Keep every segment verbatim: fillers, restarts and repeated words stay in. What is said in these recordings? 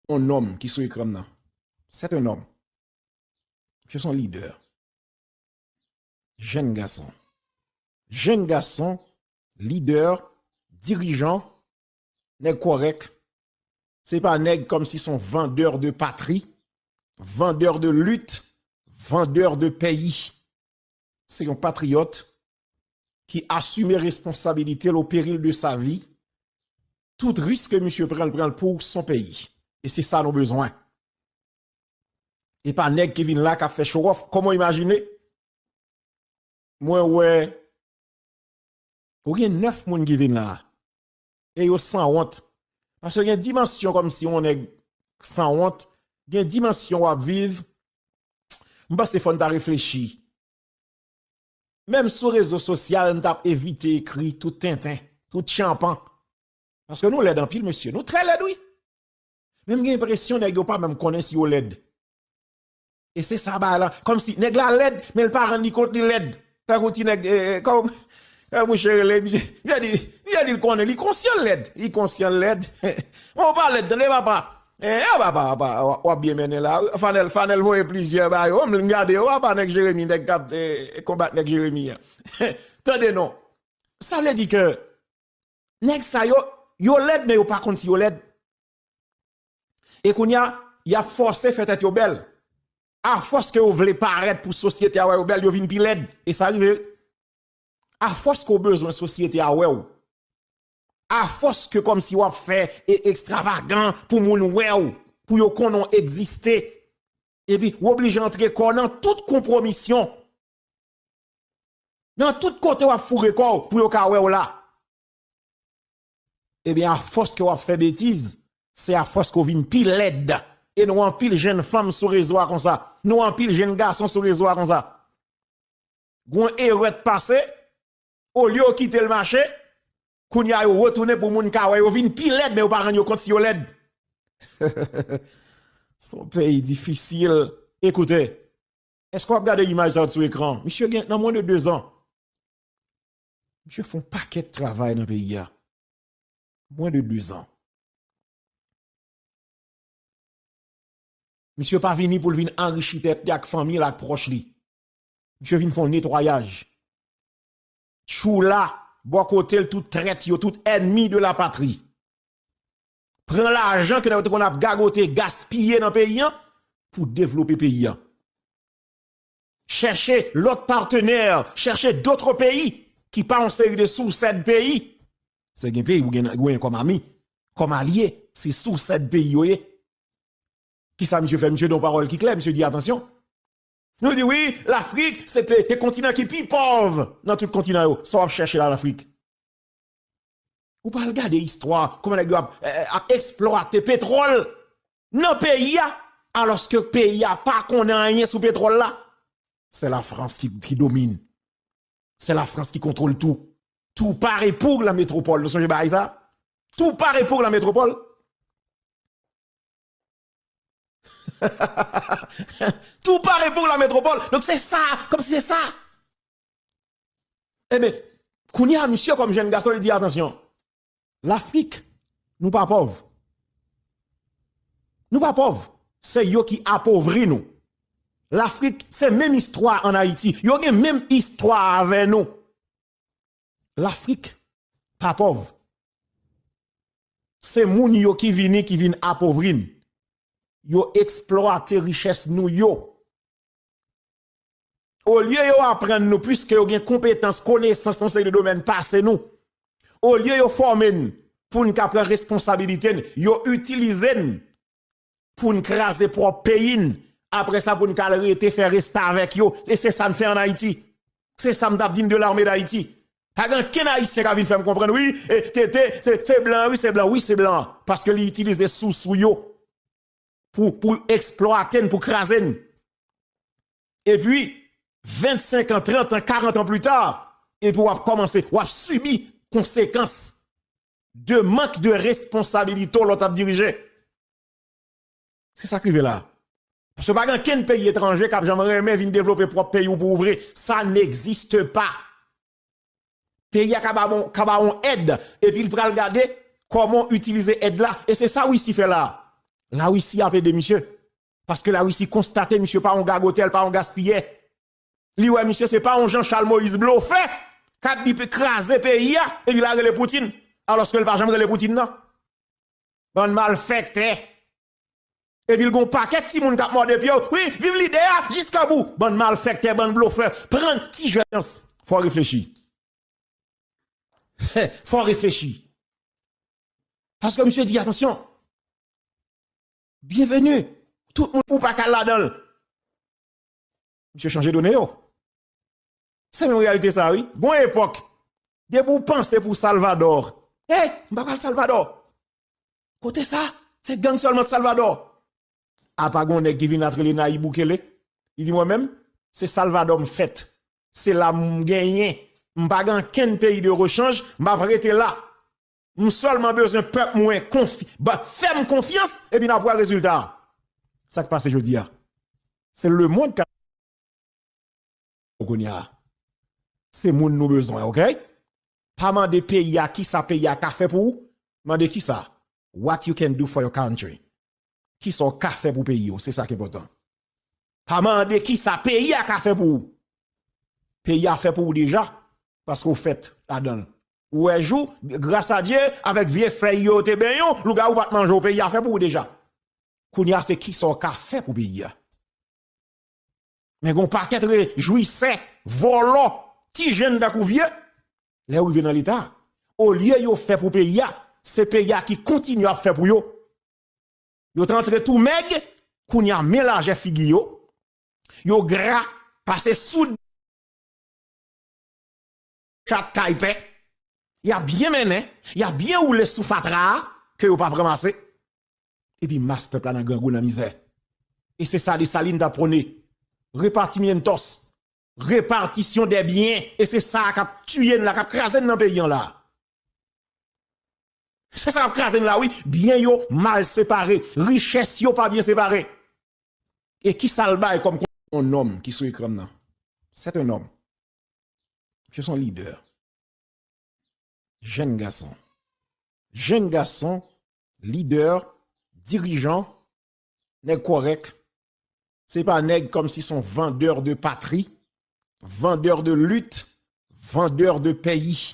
yon nonm ki sou ekran m nan. C'est un homme. Misye se yon lidè. Jèn gason. Jèn gason, lidè, dirijan, nèg kòrèk. Se pa nèg kòmsi se yon vendeur de patrie, vendeur de lutte, vendeur de pays. Se yon patriyòt ki asime responsabilite l au péril de sa vie. Tout risk ke misye pran, l pran l pou son peyi. E se sa nou bezwen. E pa nèg ki vin la k ap fè show off. Kòman w imajine? Mwen wè, ou gen nèf moun ki vin la. E yo sanwont. Paske gen dimansyon kòmsi yon nèg sanwont. Gen dimansyon w ap viv. M panse fò n ta reflechi. Menm sou rezo sosyal, m t ap evite ekri tout tenten, tout tchanpan. Paske nou lèd anpil, mesye. Nou trè lèd, wi. Men m gen enpresyon nèg yo pa menm konnen si yo lèd. E se sa bagay la. Kòmsi nèg la lèd, men l pa rann li kont li lèd. Tankou ti nèg, eh, eh, kòm, kòm mouche rele, misye, misye di, misye di l konnen, li konsyan l lèd. Li konsyan l lèd. Bon, ou pa lèd, tande papa. Eh, eh, papa, papa, w ap, w ap byen mennen la. Fanèl, Fanèl voye plizyè ba yo. M gade yo, papa, nèg Jeremi, nèg k ap, eh, konbat nèg Jeremi an. Tande non. Sa vle di ke nèg sa yo, yo lèd, men yo pa konn si yo lèd. E kounye a, y ap fòse fè tèt yo bèl. Afòs ke yo vle parèt pou sosyete a wè yo bèl, yo vin pi lèd. E sa rive. Afòs ke w bezwen sosyete a wè w. Afòs ke kòmsi w ap fè e ekstravagan pou moun wè w, pou yo konnen w egziste. Epi, w oblije antre kò w nan tout konpwomisyon. Nan tout kote w ap foure kò w pou yo ka wè w la. Ebyen, afòs ke w ap fè betiz, se afòs ke w vin pi lèd. E nou anpil jenn fanm sou rezo a konsa. Nou anpil jenn gason sou rezo a konsa. Gon erè t pase, olye yo kite l mache, kounye a yo retounen pou moun ka wè yo vin pi lèd, men yo pa rann yo kont si yo lèd. Se yon peyi difisil. Ekoute, èske w ap gade imaj sa yo sou ekran? Misye gen nan mwen de de zan. Misye fè yon pakèt travay nan peyi a. Mwen de de zan. Misye pa vini pou l vin anrichi tèt li ak fanmi l ak pwòch li. Misye vin fè yon netwayaj. Tchoula, bò kote l, tout trèt yo, tout ènmi de la patri. Pran lajan ke nèg yo te konn ap gagote, gaspiye nan peyi an pou devlope peyi an. Chèche lòt patenè, chèche dòt peyi ki pa yon seri de sousèd peyi. Se gen peyi ou gen, ou gen kòm ami, kòm alye, se sousèd peyi yo ye. Kisa misye fè? Misye gen yon pawòl ki klè, misye di, atansyon. Nou di, wi, Lafrik, se pe-, se kontinan ki pi pòv nan tout kontinan yo. Sa w ap chèche la, Lafrik? Ou pral gade istwa, kòman nèg yo ap, eh, ap eksplwate petwòl nan peyi a, alòske peyi a pa konnen anyen sou petwòl la. Se Lafrans ki, ki domine. Se Lafrans ki kontwòl tou. Tout pare pou la métropole. Nou sonje bagay sa? Tout pare pou la métropole. Tout pare pou la métropole. Donk se sa, kòm si se sa. Ebyen, kounye a, misye kòm jèn gason, li di, atansyon, Lafrik, nou pa pòv. Nou pa pòv. Se yo ki apovri nou. Lafrik, se menm istwa ann Ayiti. Yo gen menm istwa avè nou. Lafrik pa pòv. Se moun yo ki vini, ki vin apovri n. Yo eksplwate richès nou yo. Olye yo aprann nou, piske yo gen konpetans, konesans nan yon seri de domèn pase nou, olye yo fòme n pou n ka pran responsabilite n, yo itilize n pou n kraze pwòp peyi n. Apre sa, pou n ka al rete fè restavèk yo. E se sa n fè ann Ayiti. Se sa m t ap di n de l'armée d'Haïti. Pa gen ankenn Ayisyen k ap vin fè m konprann, wi, e, tete, se, se blan, wi, se blan, wi, se blan. Paske li itilize sousou yo pou, pou eksplwate n, pou kraze n. Epi, vennsenk an, trant an, karant an pli ta, epi w ap kòmanse, w ap sibi konsekans de mank de responsabilite w lè w t ap dirije. Se sa k rive la. Paske pa gen ankenn peyi etranje k ap janm renmen vin devlope pwòp peyi w pou ou vre. Ça n'existe pas. Peyi a ka ba bon, ka ba yon èd, epi l pral gade kòman w itilize èd la. E se sa Wisi fè la. Larisi ap ede misye. Paske Larisi konstate misye pa yon gagotè, l pa yon gaspiyè. Li wè misye se pa yon Jean Charles Moïse blofè k ap di pe kraze peyi a, epi l a rele Poutine. Alòske l pa janm rele Poutine, non. Bann malfektè. Epi l gon pakèt timoun k ap mòde pye yo. Wi, viv lidè a, jiskabou. Bann malfektè, bann blofè. Pran ti jèn chans. Fò w reflechi. Fò w reflechi. Paske misye di, atansyon. Byenveni. Tout moun ou pa ka ladan l. Misye chanje done yo. Se menm reyalite sa, wi. Gon epòk, depi w panse pou Salvador. Hey, m pa pral Salvador. Kote sa? Se gang sèlman Salvador. Apa gon nèg ki vin la k rele Nayib Bukele. Li di mwen menm, se Salvador m fèt. Se la m genyen. M pa gen ankenn peyi de rechanj, m ap rete la. M sèlman bezwen pèp mwen konfi, ba, fè m konfyans, epi n ap wè rezilta a. Sa k pase jodi a? Se lemonn k ap kounye a. Se moun nou bezwen, oke? Pa mande peyi a kisa peyi a ka fè pou ou. Mande kisa? What you can do for your country. Kisa w ka fè pou peyi w, se sa k enpòtan. Pa mande kisa peyi a ka fè pou ou. Peyi a fè pou ou deja, paske w fèt ladan l. Ou wè jou, gras a Dye, avèk vye fèy yo te benyen w, lougawou pa t manje w, peyi a fè pou ou deja. Kounye a se kisa w ka fè pou peyi a. Men gon pakèt rejwisè, vòlò, ti jèn tankou vye, lè yo rive nan leta, olye yo fè pou peyi a, se peyi a ki kontinye ap fè pou yo. Yo t antre tou mèg, kounye a men lajè figi yo, yo gra, pase sou chat kay pè, y ap byen mennen, y ap byen woule sou fatra a, ke yo p ap ranmase. Epi mas pèp la nan grangou, nan mizè. E se sa Desalin t ap pwone. Repartimientos. Repartition des biens. E se sa k ap tiye n la, k ap kraze n nan peyi an la. Se sa k ap kraze n la, wi. Byen yo mal separe. Richès yo pa byen separe. E ki sa l bay kòm yon nonm ki sou ekran m nan? C'est un homme. Misye se yon lidè. Jèn gason. Jèn gason, lidè, dirijan, nèg kòrèk. Se pa nèg kòmsi se yon vendeur de patrie, vendeur de lutte, vendeur de pays.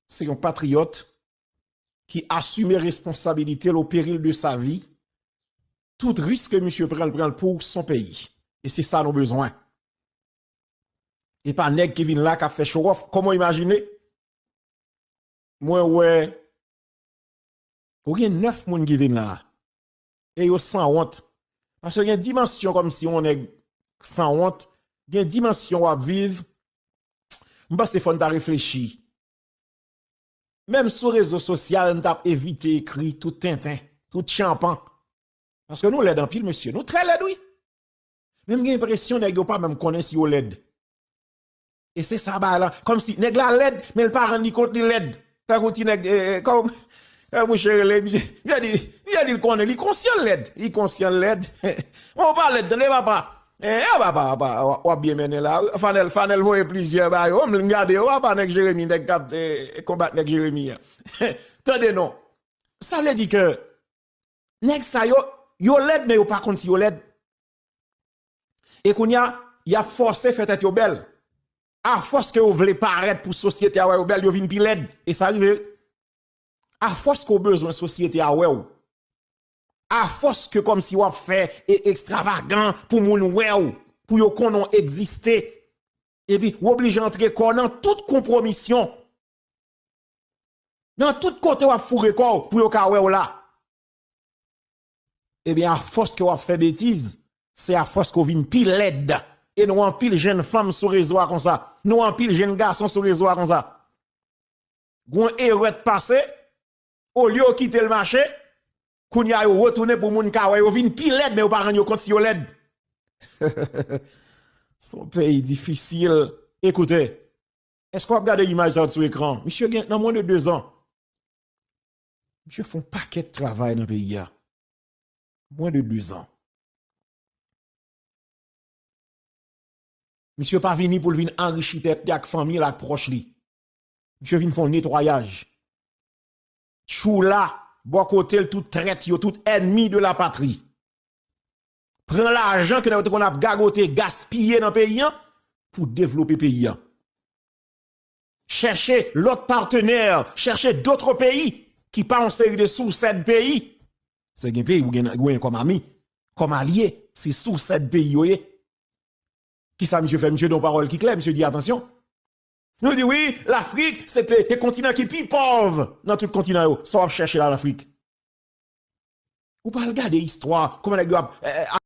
Se yon patriyòt ki asime responsabilite l au péril de sa vie. Tout risk ke misye pran, l pran l pou son peyi. E se sa nou bezwen. E pa nèg ki vin la k ap fè show off. Kòman w imajine? Mwen wè, ou gen nèf moun ki vin la. E yo sanwont. Paske gen dimansyon kòmsi yon nèg sanwont. Gen dimansyon w ap viv. M panse fò n ta reflechi. Menm sou rezo sosyal, m t ap evite ekri tout tenten, tout tchanpan. Paske nou lèd anpil, mesye. Nou trè lèd, wi. Men m gen enpresyon nèg yo pa menm konnen si yo lèd. E se sa bagay la. Kòmsi nèg la lèd, men l pa rann li kont li lèd. Tankou ti nèg, eh, eh, kòm, eh, mouche rele, misye, misye di, misye di l konnen, li konsyan l lèd. Li konsyan l lèd. Bon, ou pa lèd, tande papa. Eh, eh, papa, papa, w ap, w ap byen mennen la. Fanèl, Fanèl voye plizyè bagay. Oh, m gade yo, papa, nèg Jeremi, nèg k ap, eh, konbat nèg Jeremi an. Tande non. Sa vle di ke nèg sa yo, yo lèd, men yo pa konn si yo lèd. E kounye a, y ap fòse fè tèt yo bèl. Afòs ke yo vle parèt pou sosyete a wè yo bèl, yo vin pi lèd. E sa rive. Afòs ke w bezwen sosyete a wè w. Afòs ke kòmsi w ap fè e ekstravagan pou moun wè w, pou yo konnen w egziste. Epi, w oblije antre kò w nan tout konpwomisyon. Nan tout kote w ap foure kò w pou yo ka wè w la. Ebyen, afòs ke w ap fè betiz, se afòs ke w vin pi lèd. E nou anpil jèn fanm sou rezo a konsa. Nou anpil jèn gason sou rezo a konsa. Gon erè t pase, olye yo kite l mache, kounye a yo retounen pou moun ka wè yo vin pi lèd, men yo pa rann yo kont si yo lèd. Se yon peyi difisil. Ekoute, èske w ap gade imaj sa yo sou ekran? Misye gen nan mwen de dezan. Misye fè yon pakèt travay nan peyi a. Mwen de dezan. Misye pa vini pou l vin anrichi tèt li ak fanmi l ak pwòch li. Misye vin fè yon netwayaj. Tchoula, Bò kote l, tout trèt yo, tout ènmi de la patri. Pran lajan ke nèg yo te konn ap gagote, gaspiye nan peyi an pou devlope peyi an. Chèche lòt patenè, chèche dòt peyi ki pa yon seri de sousèd peyi. Se gen peyi ou gen, ou gen kòm ami, kòm alye, se sousèd peyi yo ye. Kisa misye fè? Misye di yon pawòl ki klè, misye di, "Atansyon." Nou di, "Wi, Lafrik, se pe-, se kontinan ki pi pòv nan tout kontinan yo." Sa w ap chèche la, Lafrik? Ou pa al gade istwa, kòman nèg yo ap, eh, eh,